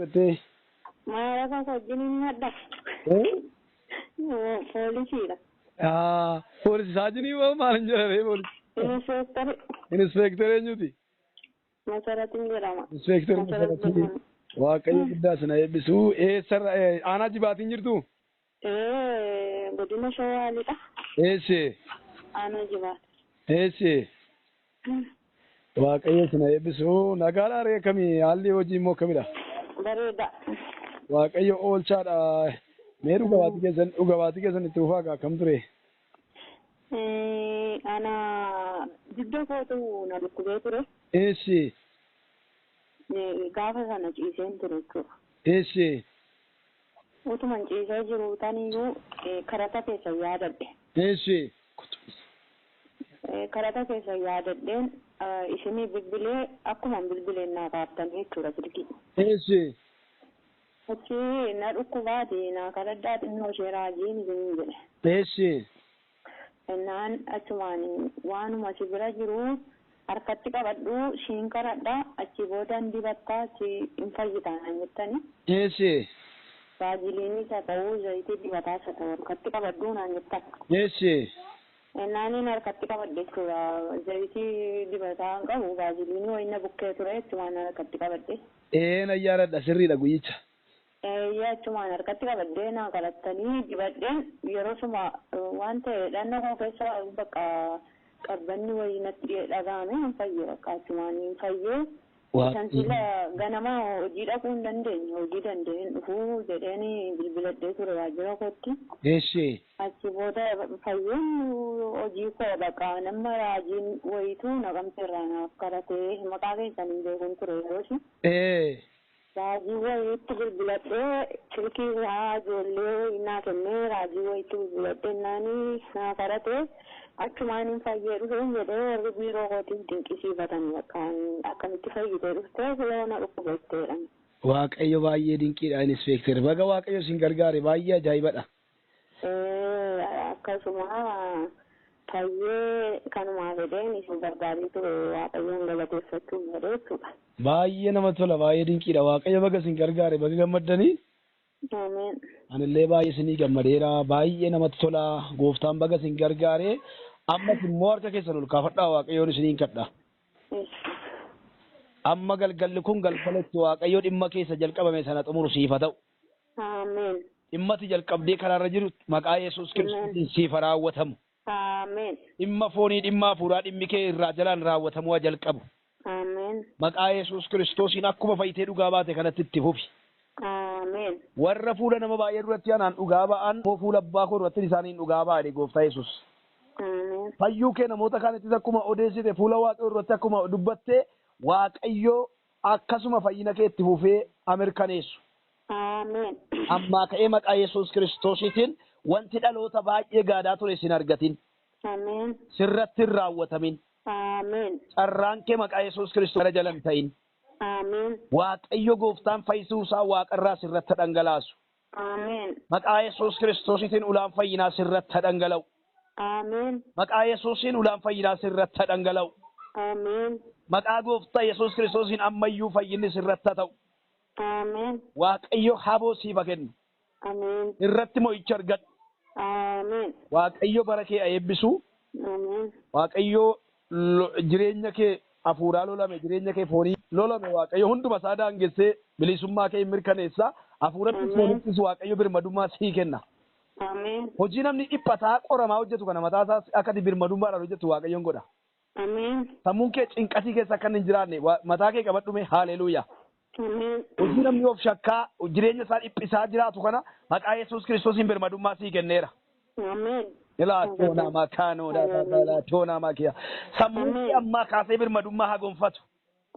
Jettee. Maarafa wajjin hin madda. Poolisiidha. Poolisii saajinii moo maal hin jedhamee poolisii? Inspektari. Inspektar eenyuti? Masaratiin jedhama. Inspektar Masarat Masaratii. Birhaanuu. Waaqayyo guddaa sana eebbisu. Eessarra aanaa jibaatiin jirtu? Godina Shawaa Lixaa. Eesse. Aanaa Jibaat. Eesse. Waaqayyo sana eebbisu. Nagaadhaa ree akkamii? Haalli hojii immoo akkamidha? Bareeda. Waaqayyo oolchaadha. Mee dhuga baatii keessan itti fufaa akkam ture? Ana dugda kootu na dhukkubee ture. Eesse. Gaafa sana ciiseen ture jechuudha. Eesse. Utuman ciisee jiru taniyyuu karata keessa yaadadhe. Eesse. Karata keessa yaadadheen isinii bilbilee akkuma bilbileen naa kaaftanii jechuudha silkii. Eesse. Achi na dhukkubaati naa kadhadhaa xinnoo ishee raajiin isinii jedhe. Eesse. Innaan achumaan waanuma si bira jiru harkatti qabadhu siin kadhadha achi boodan dibattaa achi hin fayyitaa naan jettani. Eesse. Baaziliinis haa ta'uu zayitii dibataas haa ta'u harkatti qabadhu naan jettan. Eesse. Innaaniin harkatti qabadhe jechuudha. Zayitii dibataa hin qabu baaziliinii wayina bukkee ture achumaan harkatti qabadhe. Ee na yaaladha sirriidha guyyicha. Eeyyee, achumaan harkatti qabadhee naa kadhattanii dibadheen yeroo suma waan ta'e dhannoo koo keessa bakka qabbanni wayii natti dhaga'ame hin fayye, bakka achumaan hin fayyee. Kan sila ganama hojii dhaquu hin dandeenye, hojii dandeenye dhufuu jedheen bilbiladhee ture waajjira kootti. Eesse. Achi booda fayyeen hojii koo dhaqa nama raajiin wayiitu Naqamte irraa naaf kadhatee maqaa keessan hin beekuun ture yeroosi. Ee. Raajii wayiitti bilbiladhee silkii waa ijoollee naa kennee raajii wayiitti bilbiladhee naanii naa kadhatee achumaan hin fayyee dhufeen jedhee warri biiroo kootiif dinqisiifatan, bakka akkamitti fayyitee dhuftee filoo na dhukkubatteedha. Waaqayyo baay'ee dinqiidha, inspektar. Baga Waaqayyo isin gargaare, baay'ee ajaa'ibadha. Akkasuma fayyee kanumaa fedheen isin gargaaree ture, Waaqayyoon galateeffachuuf jedhee jechuudha. Baay'ee namatti tola, baay'ee dinqiidha. Waaqayyo baga isin gargaare, baga gammaddanii. Ameen. Anillee baay'ee isinii gammadeera. Baay'ee namatti tola. Gooftaan baga isin gargaare. Ammas immoo harka keessan ol kaafadhaa, Waaqayyoon isiniin kadha. Amma galgalli kun galgala itti Waaqayyo dhimma keessa jalqabame sana xumuru siif haa ta'u. Ameen. Dhimmati jalqabdee karaarra jiru maqaa Yesuus Kiristoosiin siif haa raawwatamu. Ameen. Dhimma foonii, dhimma hafuuraa, dhimmi kee irraa jalaan raawwatamuu haa jalqabu. Ameen. Maqaa Yesuus Kiristoosiin akkuma fayyitee dhugaa baate kanatti itti fufi. Ameen. Warra fuula nama baay'ee duratti anaan dhugaa ba'an immoo fuula abbaa koo duratti isaaniin dhugaa ba'ane gooftaa Yesuus. Ameen. Fayyuu kee namoota kaanittis akkuma odeessite, fuula Waaqayyoo duratti akkuma dubbatte, Waaqayyo akkasuma fayyina kee itti fufee amirkaneessu. Ameen. Ammaa ka'ee maqaa Yesuus Kiristoosiitiin wanti dhaloota baay'ee gaadaa ture sin argatin. Ameen. Sirratti hin raawwatamin. Ameen. Carraan kee maqaa Yesuus Kiristoos gara jalan ta'in. Ameen. Waaqayyo gooftaan fayyisuu isaa waaqarraa sirratti dhangalaasu. Ameen. Maqaa Yesuus Kiristoosiitiin ulaan fayyinaa sirratti dhangala'u. Ameen. Maqaa Yesuusiin ulaan fayyinaa sirratti dhangala'u. Ameen. Maqaa gooftaa Yesuus Kiristoosiin ammayyuu fayyinni sirratti ta'u. Ameen. Waaqayyo haboo siif haa kennu. Ameen. Irratti mo'icha argadhu. Ameen. Waaqayyo bara kee haa eebbisu. Ameen. Waaqayyo jireenya kee hafuuraa lolame, jireenya kee foonii lolame, Waaqayyo hunduma isaa daangessee bilisummaa kee hin mirkaneessa. Hafuurattis foonittis Waaqayyo birmadummaa sii kenna. Ameen. Hojii namni dhiphataa qoramaa hojjetu kana mataa isaas akka ati birmadummaadhaan hojjettu Waaqayyoon godha. Ameen. Sammuun kee cinqatii keessa akka hin jiraanne mataa kee qabadhume, haaleluuyaa. Ameen. Hojii namni of shakkaa jireenya isaa dhiphisaa jiraatu kana maqaa Yesuus Kiristoosiin birmadummaa sii kenneera. Ameen. Ilaa toonaa makaanoo dha toonaa makiya. Sammuun kee ammaa kaasee birmadummaa haa gonfatu.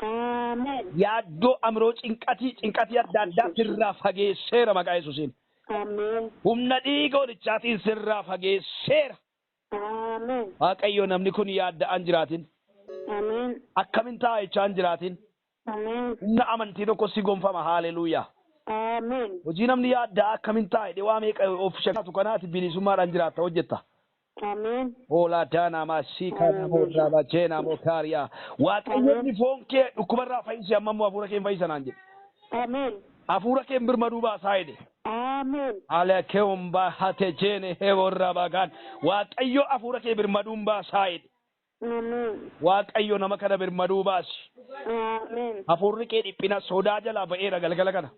Ameen. Yaaddoo amroo cinqatii cinqatii adda addaa sirraa fageesseera maqaa Yesuusiin. Ameen. Humna dhiiga holichaatiin sirraa fageesseera. Ameen. Waaqayyo namni kun yaadda'aan jiraatin. Ameen. Akkamin ta'a jechaan jiraatin. Ameen. Humna amantii tokko si gonfama, haaleluuyaa. Ameen. Hojii namni yaaddaa akkamin ta'a jedhee waa meeqa of shakkatu kanaati bilisummaadhaan jiraatta, hojjetta. Ameen. Hoolaa daanaa siikaa namoota bacheenaa mokaariyaa. Waaqayyo inni foon kee dhukkubarraa fayyise amma immoo hafuura kee hin fayyisa naan jedhe. Ameen. Hafuura kee birmaduu baasaa jedhe. Ameen. Haala keewwan hate jeene heeworra bagaan. Waaqayyo hafuura kee birmaduun baasaa jedhe. Ameen. Waaqayyo nama kana birmaduu baasi. Ameen. Hafuurri kee dhiphina sodaa jalaa ba'eera galgala kana.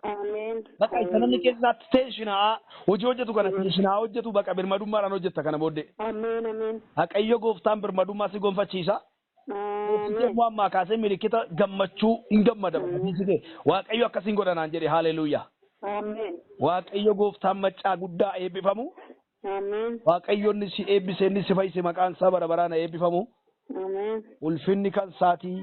Ameen. Bakka isa namni keessaatti teeshinaa hojii hojjetu kana teeshinaa hojjetu bakka birmadummaadhaan hojjetta kana booddee. Ameen. Ameen. Waaqayyo gooftaan birmadummaa si gonfachiisa. Ameen. Immoo ammaa kaasee milikkita gammachuu hin gammadama. Waaqayyo akkasiin godhanaan jedhe haaleluuyaa. Ameen. Waaqayyo gooftaan maccaa guddaa eebbifamu. Ameen. Waaqayyo inni si eebbise inni si fayyise maqaan isaa bara baraan haa eebbifamu. Ameen. Ulfinni kan isaatii.